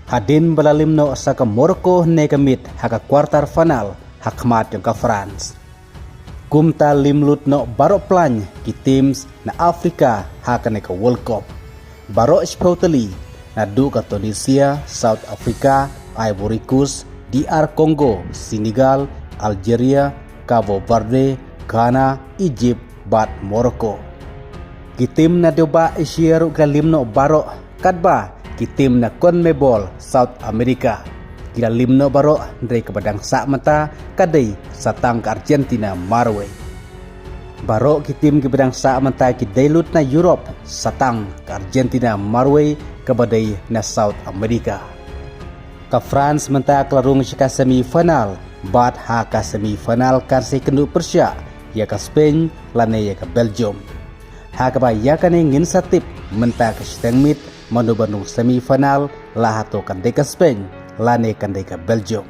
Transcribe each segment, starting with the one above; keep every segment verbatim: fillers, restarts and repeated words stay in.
Hadien ba la lim noh sa ka Morocco ne ka miet ha ka quarter final ha khmat jong ka France. Kumta lim lut noh baroh plain ki teams na Africa ha kane ka World Cup. Baroh shiphew tylli, naduh ka Tunisia, South Africa, Ivory Coast, D R Congo, Senegal, Algeria, Cabo Verde, Ghana, Egypt bad Morocco. Ki team na dewbah Asia ruh ki la lim noh baroh, katba ki team na CONMEBOL South America ki la lim noh baroh, hynrei kaba dang sah mynta ka dei sa tang ka Argentina marwei. Baroh ki team kiba dang sah mynta ki dei lut na Europe, sa tang ka Argentina marwei kaba dei na South America. Ka France mynta ka la rung sha ka semi final, bad ha ka semi final kan sa ïakynduh pyrshah ïa ka Spain lane ïa ka Belgium. Ha kaba ïa kane ngin sa tip mynta ka shiteng miet mano ban rung semi final, la hato kan dei ka Spain lane kan dei ka Belgium.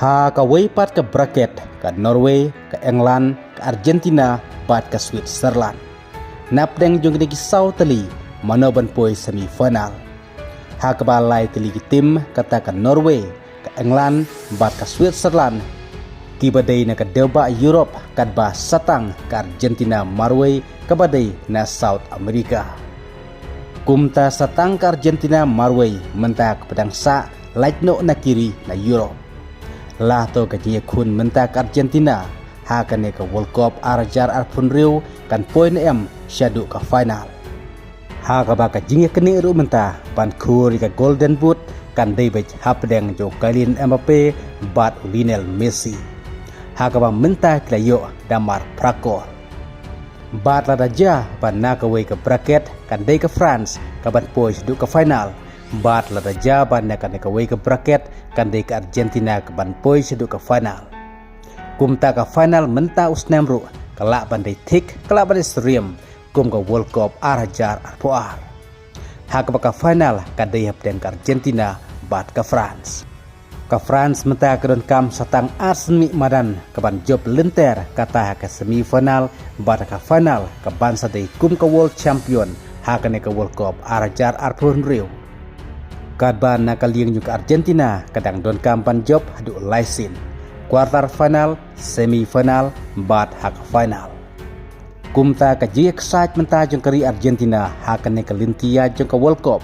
Ha kawei pat ka bracket, ka Norway, ka England, ka Argentina bad ka Switzerland. Napdeng jong kine ki saw tylli, mano ban poi semi final. Ha kaba lai tylli ki team, kata ka Norway, ka England bad ka Switzerland, kiba dei na ka dewbah Europe, katba sa tang ka Argentina marwei kaba dei na South America. Kumta sa tang ka Argentina marwei mynta kaba dang sah lait noh na ki ri na Europe. La to ka jingïakhun mynta ka Argentina ha kane ka World Cup ar hajar arphew hynriew kan poi ne em shaduh ka final. Ha kaba ka jingïaknieh ruh mynta ban khur ïa ka Golden Boot kan dei beit hapdeng jong u Kylian Mbappe bad u Lionel Messi. Ha kaba mynta ki la ïoh da mar phra kol. Bad lada jia ba na kawei ka bracket kan dei ka France kaban poi shaduh ka final, bad lada jia ba na kane kawei ka bracket kan dei ka Argentina kaban poi shaduh ka final. Kumta ka final mynta u snem ruh ka lah ban dei thik, ka lah ban dei syriem kum ka World Cup ar hajar arphew ar. Ha kaba ka final ka dei hapdeng ka Argentina bad ka France. Ka France mynta ka donkam sa tang ar sien mih madan kaban jop lynter, kata ha ka semi final bad ha ka final kaban sa dei kum ka world champion ha kane ka World Cup ar hajar arphew hynriew. Katba na ka liang jong ka Argentina ka dang donkam ban jop haduh lai sien, quarter final, semi final bad ha ka final. Kumta ka jingïaksaid mynta jong ka ri Argentina ha kane ka lynti ïaid jong ka World Cup.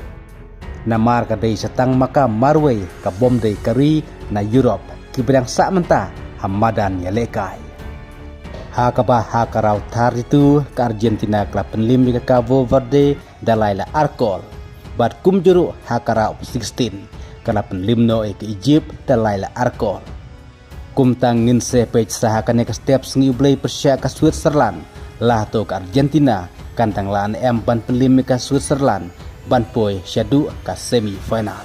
Namar ka dei sa tang ma ka marwei ka bym dei ka ri na Europe kiba dang sah mynta ha madan ïalehkai. Ha kaba ha ka round thirty-two ka Argentina ka la pynliem ïa ka Cabo Verde da lai la ar kol. Bad kumjuh ruh ha ka round sixteen ka la pynliem noh ïa ka Egypt da lai la ar kol. Kumta ngin sa peit sa ha kane ka step sngi U Blei pyrshah ka Switzerland, la to ka Argentina kan dang lah ne em ban pynliem ïa ka Switzerland ban poi shaduh ka semi final.